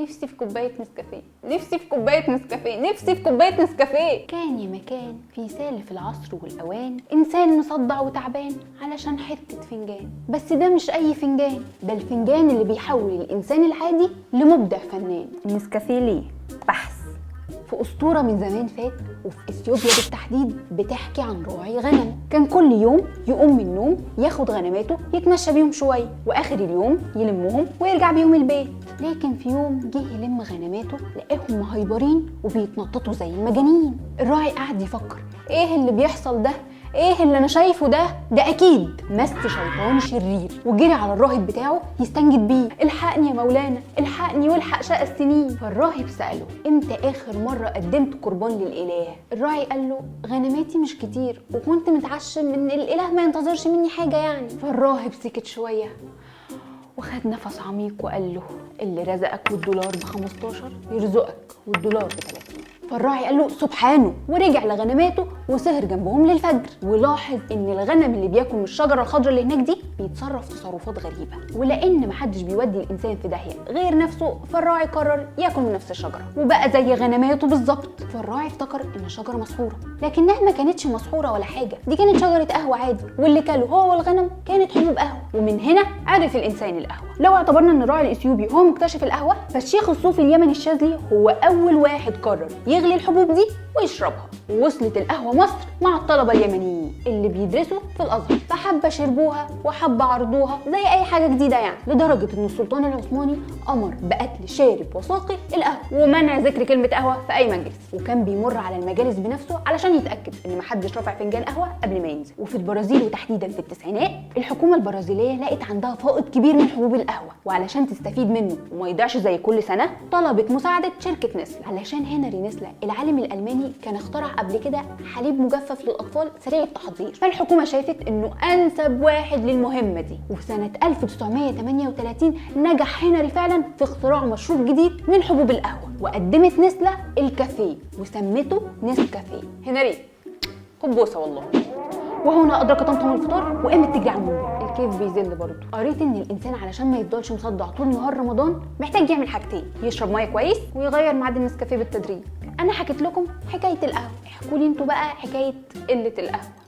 نفسي في كوباية نسكافيه، نفسي في كوباية نسكافيه، نفسي في كوباية نسكافيه. كان يا مكان في سالف العصر والاوان انسان مصدع وتعبان علشان حتة فنجان، بس ده مش اي فنجان، ده الفنجان اللي بيحول الانسان العادي لمبدع فنان. النسكافيه ليه؟ بحث. في أسطورة من زمان فات وفي إثيوبيا بالتحديد بتحكي عن راعي غنم كان كل يوم يقوم من النوم ياخد غنماته يتمشى بيهم شوية، وآخر اليوم يلمهم ويرجع بيهم البيت. لكن في يوم جه يلم غنماته لقاهم مهيبرين وبيتنططوا زي المجانين. الراعي قعد يفكر، إيه اللي بيحصل ده؟ ايه اللي انا شايفه ده؟ ده اكيد مس شيطان شرير. وجري على الراهب بتاعه يستنجد بيه، الحقني يا مولانا، الحقني والحق شقى السنين. فالراهب سأله، امتى اخر مرة قدمت قربان للاله؟ الراعي قال له، غنماتي مش كتير وكنت متعشم ان الاله ما ينتظرش مني حاجة يعني. فالراهب سكت شوية وخد نفس عميق وقال له، اللي رزقك والدولار ب15 يرزقك والدولار ب30. فالراعي قال له سبحانه، ورجع لغنماته وسهر جنبهم للفجر، ولاحظ ان الغنم اللي بياكل من الشجرة الخضراء اللي هناك دي بيتصرف تصرفات غريبة، ولان محدش بيودي الانسان في داهية غير نفسه، فالراعي قرر ياكل من نفس الشجرة وبقى زي غنماته بالظبط. فالراعي افتكر ان الشجرة مسحوره، لكنها ما كانتش مسحوره ولا حاجة، دي كانت شجرة قهوة عادي، واللي كله هو والغنم كانت حبوب قهوة. ومن هنا عرف الانسان القهوة. لو اعتبرنا ان الراعي الاثيوبي هو مكتشف القهوة، فالشيخ الصوفي اليمني الشاذلي هو اول واحد قرر يغلي الحبوب دي ويشربها. ووصلت القهوة مصر مع الطلبة اليمنيين اللي بيدرسوا في الازهر، فحبه شربوها وحبه عرضوها زي اي حاجة جديدة يعني، لدرجة ان السلطان العثماني امر بقتل شارب وساقي القهوة ومنع ذكر كلمة قهوة في اي مجلس، وكان بيمر على المجالس بنفسه علشان يتاكد ان محدش رافع فنجان قهوة قبل ما ينزل. وفي البرازيل وتحديدا في التسعينات، الحكومة البرازيليه لقت عندها فائض كبير من حبوب القهوة، وعلشان تستفيد منه وما يضيعش زي كل سنة طلبت مساعدة شركة نسله، علشان هنري نسله العالم الالماني كان اخترع قبل كده حليب مجفف للاطفال سريع التحضير، فالحكومة شافت انه انسب واحد للمهمه دي. وفي سنة 1938 نجح هنري فعلا في اختراع مشروب جديد من حبوب القهوة، وقدمت نسله الكافيه وسمته نسكافيه. هنري خد بوسه والله. وهنا ادرك طمطم الفطار وقامت تجري على المنبر. الكيف بيزل برضه. قريت ان الانسان علشان ما يفضلش مصدع طول نهار رمضان محتاج يعمل حاجتين، يشرب مية كويس ويغير ميعاد النسكافيه بالتدريج. انا حكيت لكم حكاية القهوة، احكوا لي انتوا بقى حكاية قلة القهوة.